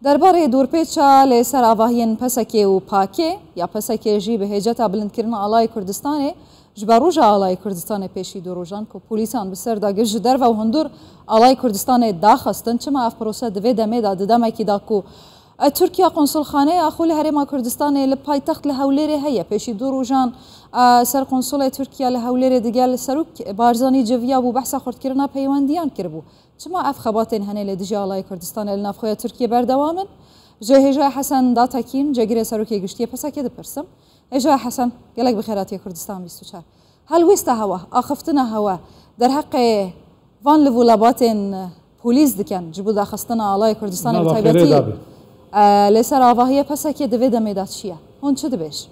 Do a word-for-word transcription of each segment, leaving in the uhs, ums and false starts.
Derbarê dorpêça li ser avahiyên P S K û PAKê ya P S K jî bi hêceta bilindkirina Alayê Kurdistanê ji ber roja Alayê Kurdistanê pêşî du rojan ku polîsan bi ser de girt ji derve û hundur Alayê Kurdistanê daxistin. Çima ev prose di vê demê de, di demekî de ku, e, Tirkiye konsulxaneya xwe li Herêma Kurdistanê li paytext li Hewlêrê heye, pêşî du rojan, e, serkonsulê Tirkiye li Hewlêrê digel Serok Barzanî civiya bû behsa xurtkirina peywendiyan kiribû. Çima ev xebatên henê li dijî Alayê Kurdistanê li navxweya Tirkiyê berdewam in? Ji hêjayê Hesen Datekîn, cegirê serokê giştiyê P S K dipirsim. Hêjayê Hesen, gelek bi xêr hatiye Kurdistan bîst û çar. Helwêsta hewe, axiftina hewe, derheqê van livûlebatên polîs dikin ji bo daxistina Alayê Kurdistanê bi Nava taybetî, xêrê dabî. e, li ser avahiyê P S K di vê demê de çi ye? Hûn çi dibêjin?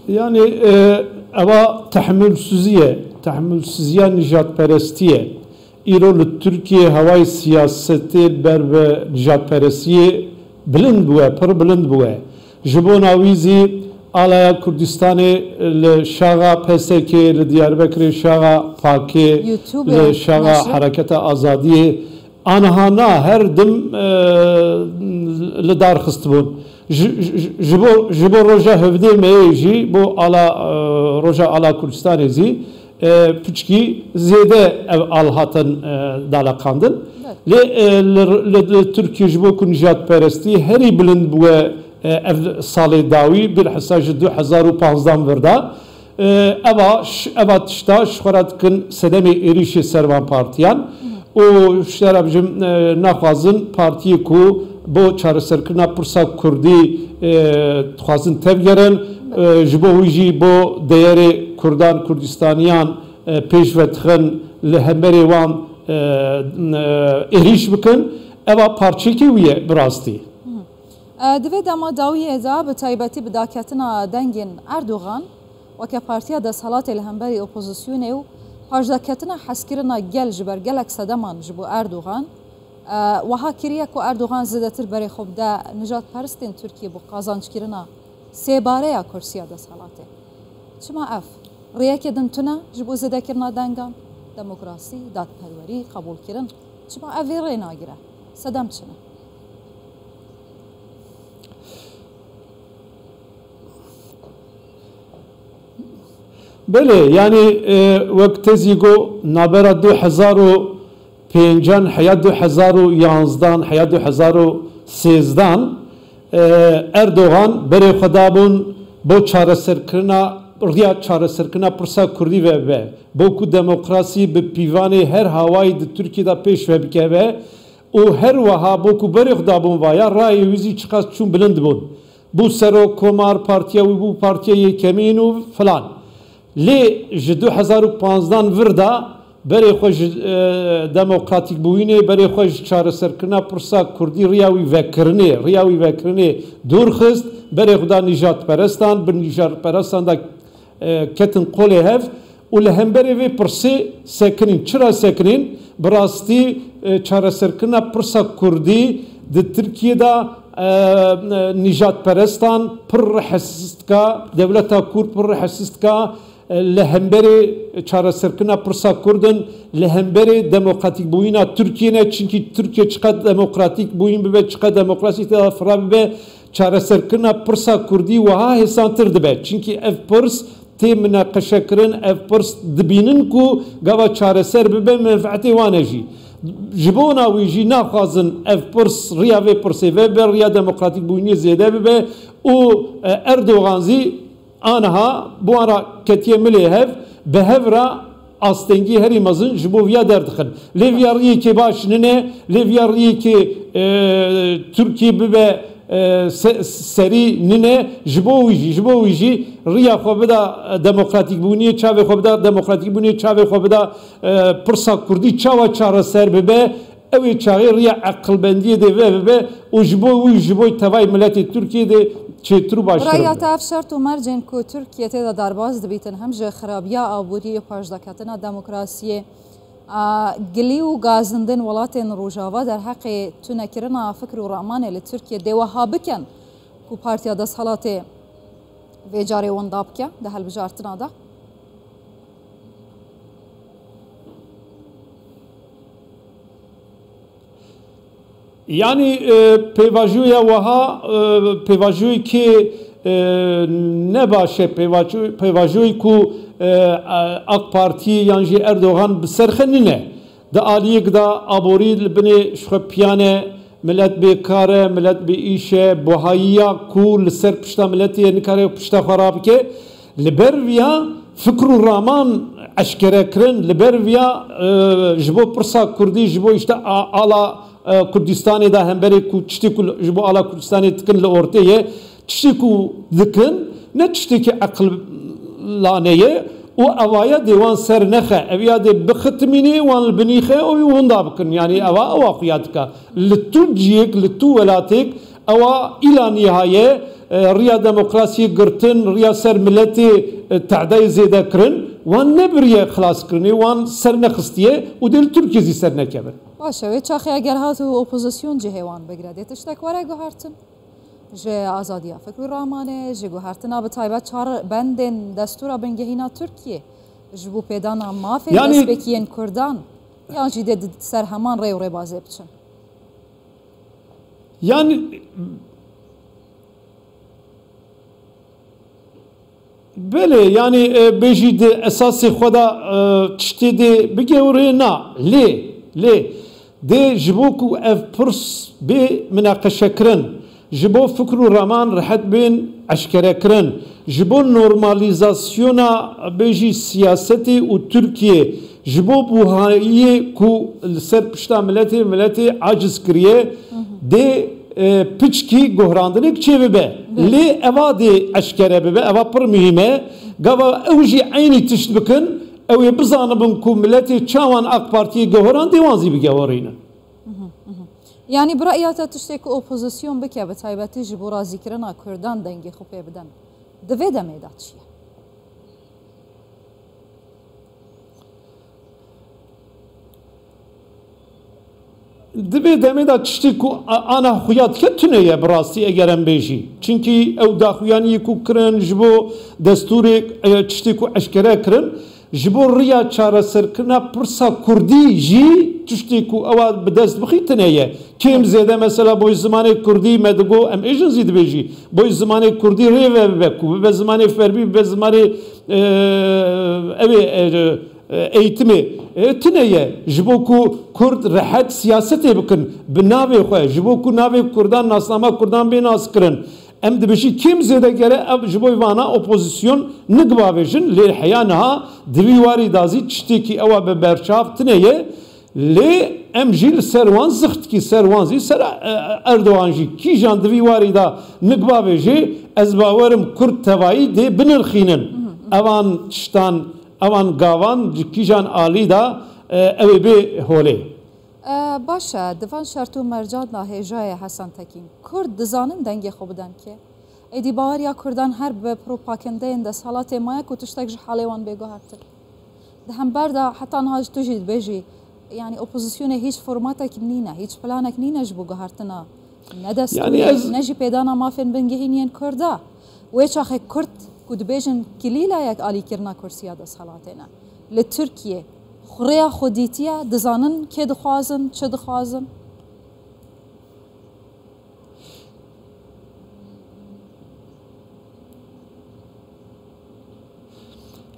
Yani, e, eva tehmilsizî ye, tehmilsiziya nijadperestî ye. Îro li Tirkiyê hewayê siyasetê ber bi nijadperestiyê bilind bûye, pir bilind bûye. Ji bona wî zî alaya Kurdistanê li şaxa P S K, li Diyarbekirê şaxa PAKê, YouTube, li şaxa neşr. Hereketa Azadiyê, aniha na her dim, e, li dar xistibûn. Ji, ji, ji bo, ji bo roja hevdê meyê jî, bo ala, e, roja ala Kurdistanê zî, e, piçkî zêde ev al hatin, e, daleqandin. Evet. Lê, e, li, li, li Tirkiye ji bo ku nijadperestî herî bilind bûye, e, ev salê dawî, bilhissa ji du hezar û panzdan vir de. E, eva, ş-, eva tişta ji xwe re dikin sedemê êrîşê ser van partiyan. Û ji te re bijim, e, naxwazin partiyê ku bo çareserkirina pirsa kurdî, e, dixwazin tevgerin, e, ji bo wî jî bo deyerê kurdan, kurdistaniyan, e, pêş ve dixin, li hemberê wan, e, n-, e, êrîş bikin. Eva parçekê wî ye bi rastî. E, di vê dema dawiyê de bi taybetî bi daketina dengên Erdogan weke partiya desthilatê li hemberî opozisyonê û paşdaketina hezkirina gel ji ber gelek sedeman ji bo Erdogan, e, wiha kiriye ku Erdogan zêdetir berê xwe bide nijadperistên Tirkiyê bo qazanckirina sêbareya kursiya desthilatê. Çima ev? Rêyekê din tune ji bo zêdekirina dengan, demokrasî, dadperwerî, qebûlkirin. Çima ev vê rê nagire? Sedem çi ne? Belê, yani, e, wek te zî got, nabera du hezar û pêncan heya du hezar û yanzdan, heya du hezar û sêzdan, e, Erdogan berê xwe dabûn bo çareserkirina, riya çareserkirina pirsa kurdî ve bibe. Bo ku demokrasî bi pîvanê her hawayî di Tirkiyê de pêş ve bikeve û her wiha bo ku berê xwe dabûn vaya, rayê wî zî çiqas çûn bilind bûn. Bû serok komar, partiya wî bû partiya yekemîn û filan. Lê ji du hezar û panzdan vir de berê xwe ji, e, demokratîkbûyînê, berê xwe ji çareserkirina pirsa kurdî riya wî vekirinê, riya wî vekirinê dûr xist, berê xwe da nîjadperestan, bi nîjadperestan de, e, ketin qolê hev û li hemberê vê pirsê sekinîn. Çira sekinîn? Bi rastî, e, çareserkirina pirsa kurdî di Tirkiyê de, e, nîjadperestan pir rihesiz dika, dewleta kurd pir rihesiz dika, e, li hemberê çareserkirina pirsa kurd in, li hemberê demokratîkbûyîna Tirkiyê ne, çinkî Tirkiye çiqas demokratîk bûyîn bibe, çiqas demokrasî tê de fira bibe, çareserkirina pirsa kurdî wiha hêsantir dibe. Çinkî ev pirs tê mineqeşekirin, ev pirs dibînin ku gava çareser bibe, menfeetê wan e jî. Ji bona wî jî naxwazin ev pirs, riya vê pirsê vebe, riya demokratîkbûyînê zêde bibe û, e, Erdogan zî aniha bi wan re ketiye milê hev, bi hev re astengî herî mezin ji bo viya derdixin. Lê viya riyekê baş nine, lê viya riyekê, e, Tirkiyê bibe, e, se-, serî nine, ji bo wî jî, ji bo wî jî riya xwe bida, e, demokratîkbûniyê, çavê xwe bida demokratîkbûniyê, çavê xwe bida, e, pirsa kurdî çawa çareser bibe, ew ê çaxê riya eqilbendiyê dê ve bibe û ji bo wî, ji bo tevayê miletê Tirkiyê dê çêtir û baştir Raya bibe. Te ev şert û mercên ku Tirkiye tê de derbas dibîtin, hem ji xirabiya aboriyê, paşdaketina demokrasiyê, a, gilî û gazindên welatên Rojava derheqê tunekirina fikr û ramanê li Tirkiye dê wiha bikin ku partiya desthilatê vê carê winda bike di hilbijartina de? Yanî, e, pêvajoya wiha, e, pêvajoyekê, e, ne baş e, pêvajo-, pêvajoyê ku, e, AK Partî yan jî Erdogan bi ser xwe nîne. Di aliyek de aborî li binê ji xwe piyane, milet bêkar e, milet bê îş e, buhayiya ku li ser pişta miletê ye, nikare pişta xwe rabike. Li ber viya fikr û raman eşkere kirin, li ber viya, e, ji bo pirsa kurdî, ji bo işte a-, ala, e, Kurdistanê de hemberê ku tiştê ku ji bo ala Kurdistanê dikin li ortê ye, tiştê ku dikin ne tiştêkî eqilane ye û evaya dê wan ser nexe, ev ya dê bixitimînê wan li binî xe û winda bikin. Yanî eva ewa xuya dike. Li tu ciyek, li tu welatêk ewa îla nîhaye, e, riya demokrasiyê girtin, riya ser miletê, e, tehdayê zêde kirin, wan nebiriye xilaskirinê, wan ser nexistiye û dê li Tirkiyê zî ser nekevin. Baş e, wê çaxê eger hat û opozisyon cihê wan bigire, dê tiştek were guhertin? Ji azadiya fikr û ramanê, ji guhertina bi taybet çar bendên destûra bingehîna Tirkiyê, ji bo pêdana mafên Yanî destpêkiyên Kurdan, yan jî dê di ser heman rê û rêbazê biçin? Yanî, belê, yanî, e, bêjî di esasê xwe de, e, tiştê dê bigewrê, na, lê, lê, dê ji bo ku ev pirs bê mineqeşekirin, ji bo fikr û raman rehet bên eşkerekirin, ji bo normalîzasyona, bêjî, siyasetê û Tirkiyê, ji bo buhayiyê ku li ser pişta miletê, miletê aciz kiriye, dê, e, piçkî gohrandinek çêbibe. Belê. Lê eva dê eşkere bibe, eva pir muhîm e. Gava ew jî eynî tişt bikin, ew ê bizanibin ku miletê çawan AK Partiyê gohorandê wan zî bigehorînin. Yanî bi reya te tiştê ku opozisyon bike, bi taybetî ji bo razîkirina Kurdan dengê xwe pê bidin, di vê demê de çi ye? Di vê demê de tiştê ku a-, ana xuya dike tune ye bi rastî eger em bêjî. Çimkî ew daxuyaniyê ku kirin ji bo destûrê, e, tiştê ku eşkere kirin, ji bo riya çareserkirina pirsa kurdî jî tiştê ku ewa bi dest bixî tune ye. Kêm zêde mesela boy zimanê kurdî me digo, em êjin zî dibêjî. Boy zimanê kurdî rê ve bibe ku bibe zimanê ferbî, bibe zimanê, e, ew ê, e, e, eğitimê, e, tune ye. Ji bo ku kurd rehet siyasetê bikin bi navê xwe, ji bo ku navê kurdan, nasnama kurdan bê naskirin. Em dibêjî kêm zêde gere ev ji bo vana opozisyon nik bavêjin, lê heya niha di vî warî da zî tiştêkî ewa bi berçav tune ye. Lê em jî li ser wan zixtikî, ser wan zî ser, e, e, Erdogan jî. Kîjan di vî warî da nik bavêjê, ez bawerim kurd tevayî dê binirxînin. Evan tiştan, evan gavan ji kîjan alî da, e, ew ê bê holê. E, baş e, di van şert û mercan da hêja ye Hesen Tekîn. Kurd dizanin dengê xwe bidin kê? Êdî baweriya Kurdan her bi propagandeyên desthilatê maye ku tiştek ji halê wan bê guhertin. Di hember de heta niha ji tu jî dibêjî, yanî opozisyonê hîç formatek nîne, hîç planek nîne ji bo guhertina ne Yanî destûrê, ez ne jî pêdana mafên bingehîn yên Kurda. Wê çaxê Kurd ku dibêjin kilîlayek alîkirina kursiya desthilatê ne. Li Tirkiyê xwe rêya xwe dîtiye, dizanin kê dixwazin, çi dixwazin?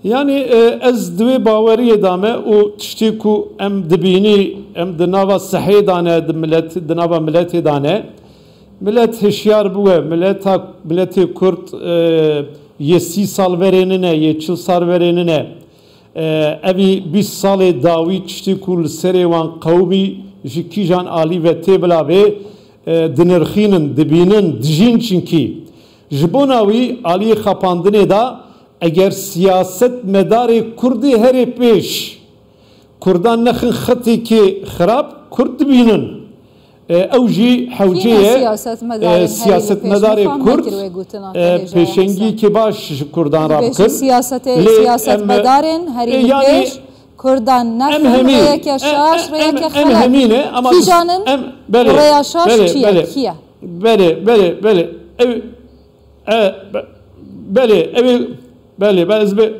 Yanî, e, ez di wê baweriyê de me û tiştê ku em dibînî, em di nava sehê de ne, di milet, di nava miletê de ne. Milet hişyar biwe, mileta, miletê Kurd, e, yê sî sal verê nine, yê çil sal verê nine. E, evî bîst salê dawî tiştê ku li serê wan qewimî ji kîjan alî ve tê bila bê, e, dinirxînin, dibînin, dijîn çinkî. Ji bona wî aliyê xapandinê de eger siyasetmedarê Kurdê herê pêş, Kurdan nexin xetêkê xirab, Kurd dibînin. E, ew jî hewce Kî ne ye, siyasetmedarên e, herî li pêş? siyasetmedarê Min fam Kurd, nekir wê gotina e, te hêja ye pêşengiyekê Hesen. baş ji Kurdan Dibêjî rabikin. siyasetê, Lê em, siyasetmedarên herî e, li yanî pêş Kurdan em nexin hemî, rêyeke e, şaş, e, em, rêyeke em xelet. hemî ne, ama Kîjan in em, û belê, rêya şaş belê, çi ye? belê, Kî ye? belê, belê, belê. Ew, e, be-, belê, ew ê, belê, be-, ez be-,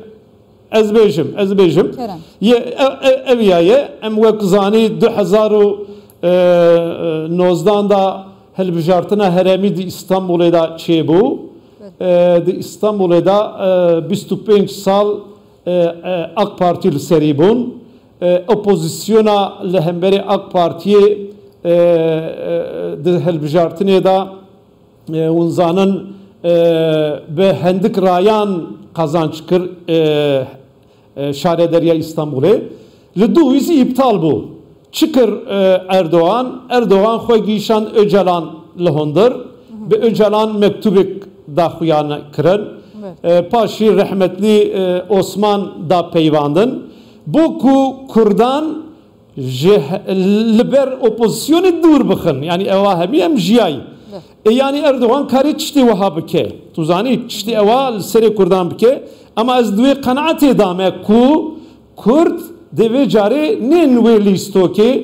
ez bêjim, ez bêjim. Kerem. Ye, e, e, ev ya ye, em wek zanî du hezar û, E, e, nozdan da hilbijartina herêmî di Îstanbulê de çêbû. E, di Îstanbulê de, e, bîst û pênc sal, e, e, AK Partî li serî bûn. E, opozisyona li hemberî AK Partiyê, e, e, di hilbijartinê de, e, hûn zanin, e, bi hindik rayan qazanç kir, e, e, şarederiya Îstanbulê. Li dû wî zî îptal bû. Çi kir, e, Erdogan? Erdogan xwe gihîşand Ocalan li hundir. Bi Ocalan mektubek daxuyan kirin. Evet. E, paşî rehmetlî, e, Osman da peyvandin. Bo ku Kurdan ji he-, li ber opozisyonê dûr bixin. Yanî ewa hemî em jiyayî. Evet. E, yanî Erdogan karê tiştê wiha bike. Tu zanî tiştê ewa li serê Kurdan bike. Ama ez di wê qenaetê de me ku Kurd dê vê carê nên wê lîstokê,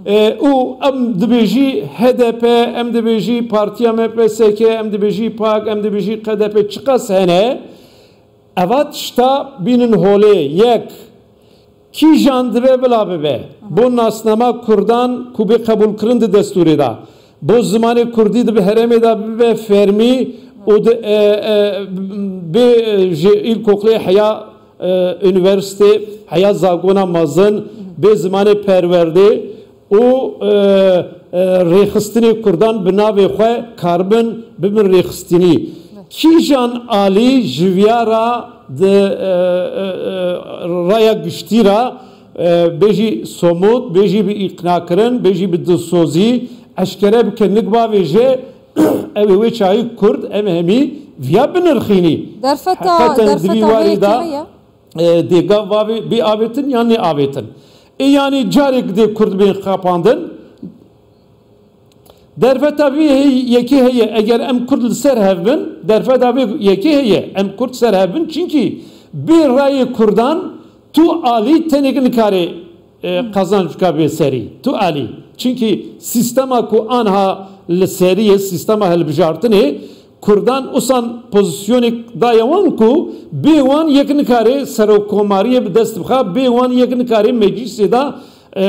e, û em dibêjî H D P, em dibêjî partiya M P S K, em dibêjî PAK, em dibêjî K D P, çiqas hene, eva tişta bînin holê, yek, kîjan dibe bila bibe. Bo nasnama Kurdan ku bê qebûlkirin di destûrê de. Bo zimanê Kurdî di bi herêmê de bibe fermî û di, e, e, bê, e, ji îlkokulê heya, e, unîversîtê, heya zagona mezin, bê zimanê perwerdê û, e, e, rêxistinê Kurdan bi navê xwe karibin bibin rêxistinî. Kîjan alî ji viya ra di, e, e, e, raya giştî ra, e, bêjî somût, bêjî bi îqnakirin, bêjî bi dilsozî, eşkere bike, nik bavêje, ew ê wê çaxî Kurd em hemî viya binirxînî. Derfeta, Heqeten di vî derfeta vê warî yekê de, heye? E, dê gav bavê-, bê avêtin yan nê avêtin. Ê, yanî carek dê Kurd bên xapandin. Derfeta vê hey-, yekê heye, eger em Kurd li ser hev bin, derfeta vê yekê heye, em Kurd ser hev bin, çimkî bê rayê Kurdan tu alî tenê nikare, e, qazanc bika bê serî. Tu alî. Çimkî sîstema ku anha li serî ye, sîstema hilbijartinê, Kurdan usan pozîsyonek daye wan ku bê wan yek nikare serokkomariyê bi dest bixa, bê wan yek nikare meclîsê de, e,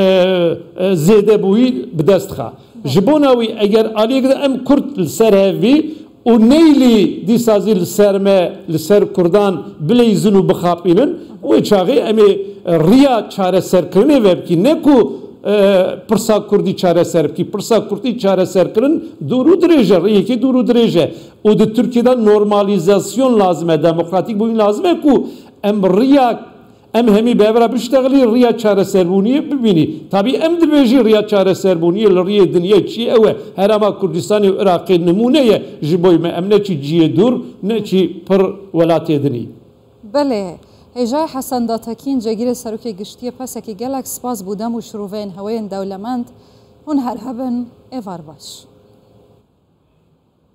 e, zêdebûyî bi dest dixa. Ji bona wî eger aliyek de em Kurd li ser hev bî û neylî dîsa zî li ser me, li ser Kurdan bileyzin û bixapînin, wê çaxê em ê riya çareserkirinê vebikî. Ne ku, e, pirsa Kurdî çareser bikî. Pirsa Kurdî çareserkirin dûr û dirêj e, riyekê dûr û dirêj e. Û di Tirkiyê de normalîzasyon lazim e, demokratîk bûn lazim e ku em riya, em hemî bi hev re biştexilî, riya çareserbûniyê bibînî. Tabî em dibêjî riya çareserbûniyê li riyê dinyê çi ew e. Herêma Kurdistanê û Iraqê nimûne ye ji bo me. Em ne çî cihê dûr, ne çî pir welatê dinî. Belê, hêjayê Hesen Datekîn, cêgirê serokê giştî yê PSK'ê, gelek spas bo dem û şiroveyên hewe yên dewlemend. Hûn her hebin, êvar baş.